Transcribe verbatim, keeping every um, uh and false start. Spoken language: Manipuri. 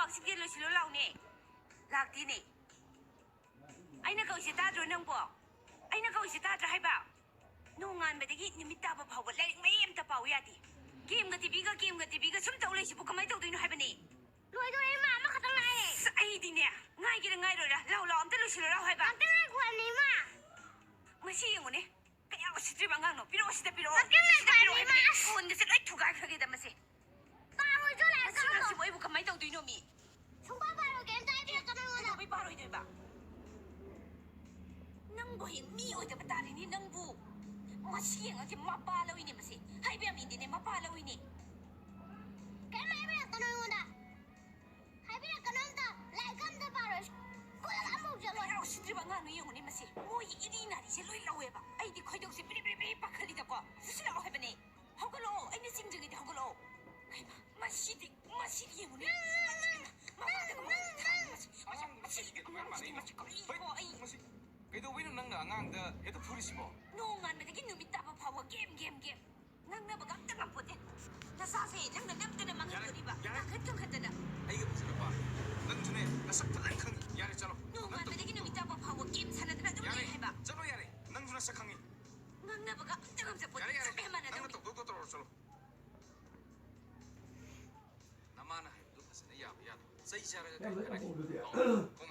ꯍꯧꯖꯤꯛꯇꯤ ꯂꯣꯏꯁꯤꯜꯂꯣ ꯂꯥꯎꯅꯦ꯫ ꯂꯥꯛꯇꯦꯅꯦ꯫ ꯑꯩꯅ ꯀꯧꯏꯁꯦ ꯇꯥꯗ꯭ꯔꯣ ꯅꯪꯕꯣ? ꯑꯩꯅ ꯀꯧꯏꯁꯦ ꯇꯥꯗ꯭ꯔꯥ ꯍꯥꯏꯕ? ꯅꯣꯡꯉꯥꯟꯕꯗꯒꯤ ꯅꯨꯃꯤꯠ ꯇꯥꯕ ꯐꯥꯎꯕ ꯂꯥꯏꯔꯤꯛ ꯃꯌꯦꯛ ꯑꯝꯇ ꯄꯥꯎ ꯌꯥꯗꯦ꯫ ꯒꯦꯝꯒ ꯇꯤꯚꯤꯒ, ꯒꯦꯝꯒ ꯇꯤꯚꯤꯒ ꯁꯨꯝ ꯇꯧ ꯂꯩꯁꯤꯕꯨ ꯀꯃꯥꯏꯅ ꯇꯧꯗꯣꯏꯅꯣ ꯍꯥꯏꯕꯅꯦ? ꯂꯣꯏꯗꯣꯔꯦ ꯏꯃꯥ, ꯑꯃꯈꯛꯇ ꯉꯥꯏꯔꯦ꯫ ꯑꯁ, ꯑꯩꯗꯤꯅꯦ, ꯉꯥꯏꯒꯦꯔꯥ ꯉꯥꯏꯔꯣꯏꯔꯥ, ꯂꯥꯎ ꯂꯥꯎ, ꯑꯝꯇ ꯂꯣꯏꯁꯤꯜꯂꯣ ꯂꯥꯎ ꯍꯥꯏꯕ꯫ ꯑꯝꯇ ꯉꯥꯏꯈꯣ ꯍꯥꯏꯕꯅꯦ ꯏꯃꯥ꯫ ꯃꯁꯤ ꯌꯦꯡꯉꯨꯅꯦ, ꯀꯌꯥ ꯎꯁꯤꯠꯇ꯭ꯔꯤꯕ ꯑꯉꯥꯡꯅꯣ? ꯄꯤꯔꯛꯑꯣ, ꯁꯤꯗ ꯄꯤꯔꯛꯑꯣ꯫ ꯑꯝꯇ ꯉꯥꯏꯈꯣ ꯁꯤꯗ ꯄꯤꯔꯛꯑꯣ ꯍꯥꯏꯕꯅꯦ, ꯍꯥꯏꯕꯅꯦ꯫ ꯐꯣꯟꯒꯁꯦ ꯂꯣꯏ ꯊꯨꯒꯥꯏꯈ꯭ꯔꯒꯦꯗ ꯃꯁꯤ꯫ ꯄꯥꯔꯣꯏꯗ꯭ꯔꯣ ꯂꯥꯏꯔꯤꯛ ꯃꯁꯤ ꯀꯥꯡꯗꯣ? ꯑꯉꯥꯡꯁꯤꯕꯨ ꯑꯩꯕꯨ ꯀꯃꯥꯏꯅ ꯇꯧꯗꯣꯏꯅꯣ ꯃꯤ? ꯁꯨꯡꯄꯥ ꯄꯥꯔꯣꯏ, ꯀꯩꯝꯇ ꯍꯥꯏꯕꯤꯔꯛꯀꯅꯣ ꯑꯩꯉꯣꯟꯗ꯫ ꯀꯩꯗꯧꯕꯩ ꯄꯥꯔꯣꯏꯗꯣꯏꯕ? ꯅꯪꯕꯨ ꯍꯌꯦꯡ ꯃꯤ ꯑꯣꯏꯗꯕ ꯇꯥꯔꯤꯅꯤ ꯅꯪꯕꯨ꯫ ꯃꯁꯤ ꯌꯦꯡꯉꯒꯦ, ꯃꯄꯥ ꯂꯧꯏꯅꯦ ꯃꯁꯤ꯫ ꯍꯥꯏꯕ ꯌꯥꯝ ꯏꯟꯗꯦꯅꯦ, ꯃꯄꯥ ꯂꯧꯏꯅꯦ꯫ ꯀꯩꯝ ꯍꯥꯏꯕꯤꯔꯛꯀꯅꯣ ꯑꯩꯉꯣꯟꯗ꯫ ꯍꯥꯏꯕꯤꯔꯛꯀꯅꯣ ꯑꯝꯇ꯫ ꯂꯥꯏꯔꯤꯛ ꯑꯝꯇ ꯄꯥꯔꯣꯏ꯫ ꯁ꯭ꯀꯨꯜ ꯑꯃꯐꯥꯎ ꯆꯠꯂꯣꯏ꯫ ꯀꯌꯥ ꯎꯁꯤꯠꯇ꯭ꯔꯤꯕ ꯑꯉꯥꯡꯅꯣ ꯌꯦꯡꯉꯨꯅꯦ ꯃꯁꯤ꯫ ꯃꯣꯏꯒꯤ ꯏꯔꯤ ꯅꯥꯔꯤꯁꯦ ꯂꯣꯏ ꯂꯧꯋꯦꯕ꯫ ꯑꯩꯗꯤ ꯈꯣꯏꯗꯧꯁꯦ ꯕ꯭ꯔꯤ ꯕ꯭ꯔꯤ ꯕ꯭ꯔꯤ ꯄꯥꯈꯠꯂꯤꯗꯀꯣ꯫ ꯐꯨꯁꯤꯜꯂꯛꯑꯣ ꯍꯥꯏꯕꯅꯦ꯫ ꯍꯧꯒꯠꯂꯛꯑꯣ, ꯑꯩꯅ ꯆꯤꯡꯗ꯭ꯔꯤꯉꯩꯗ ꯍꯧꯒꯠꯂꯛꯑꯣ꯫ ꯍꯩꯃꯥ, ꯃꯁꯤꯗꯤ, ꯃꯁꯤꯗꯤ ꯌꯦꯡꯉꯨꯅꯦ꯫ ꯃꯃꯥꯗꯒ ꯃꯃꯥꯗ ꯊꯥꯔꯒ ꯃꯁꯤ, ꯃꯁꯤ, ꯃꯁꯤ, ꯃꯁꯤ, ꯃꯁꯤ ꯀꯔꯤꯅꯣ? ꯑꯩ ꯃꯁꯤ ꯀꯩꯗꯧꯕꯩꯅꯣ ꯅꯪꯅ ꯑꯉꯥꯡꯗ ꯍꯦꯛꯇ ꯐꯨꯔꯤꯁꯤꯕꯣ? ꯅꯣꯡꯉꯥꯟꯕꯗꯒꯤ ꯅꯨꯃꯤꯠ ꯇꯥꯕ ꯐꯥꯎꯕ ꯒꯦꯝ, ꯒꯦꯝ, ꯒꯦꯝ꯫ ꯉꯥꯡꯅꯕꯒ ꯑꯝꯇ ꯉꯝꯄꯣꯠꯇꯦ꯫ ꯅꯆꯥꯁꯦ ꯅꯪꯅ ꯅꯝꯗꯅ ꯌꯥꯔꯦ, ꯃꯥꯡꯍꯟꯗꯣꯔꯤꯕ꯫ ꯌꯥꯔꯦ꯫ ꯀꯥꯡꯈꯠ ꯀꯥꯡꯈꯠꯇꯅ꯫ ꯑꯩꯒ ꯐꯖꯅ ꯄꯥ꯫ ꯅꯪꯁꯨꯅꯦ, ꯅꯁꯛ ꯐꯖꯅ ꯈꯪꯉꯤ꯫ ꯌꯥꯔꯦ, ꯆꯠꯂꯣ꯫ ꯅꯣꯡꯉꯥꯟꯕꯗꯒꯤ ꯅꯨꯃꯤꯠ ꯇꯥꯕ ꯐꯥꯎꯕ ꯒꯦꯝ ꯁꯥꯟꯅꯗꯅ ꯑꯗꯨꯝ ꯌꯥꯔꯦ, ꯂꯩ ꯍꯥꯏꯕ꯫ ꯆꯠꯂꯣ ꯌꯥꯔꯦ꯫ ꯅꯪꯁꯨ ꯅꯁꯛ ꯈꯪꯉꯤ꯫ ꯉꯥꯡꯅꯕꯒ ꯑꯝꯇ ꯉꯝꯖꯄꯣꯠꯇꯦ꯫ ꯌꯥꯔꯦ, ꯌꯥꯔꯦ꯫ ꯆꯠꯄ ꯍꯦꯟꯃꯟꯅ ꯅꯪꯅ ꯅꯪꯗꯤ꯫ ꯇꯧꯗꯧꯗꯣ ꯇꯧꯔꯣ, ꯆꯠꯂꯣ꯫ ꯅꯃꯥꯅ ꯍꯥꯏꯕꯗꯨ ꯐꯖꯅ ꯌꯥꯕ ꯌꯥꯗ꯭ꯔꯣ? ꯆꯩ ꯆꯥꯔꯒ ꯀꯔꯤ ꯀꯥꯟꯅꯒꯦ? ꯂꯥꯛꯑꯣ꯫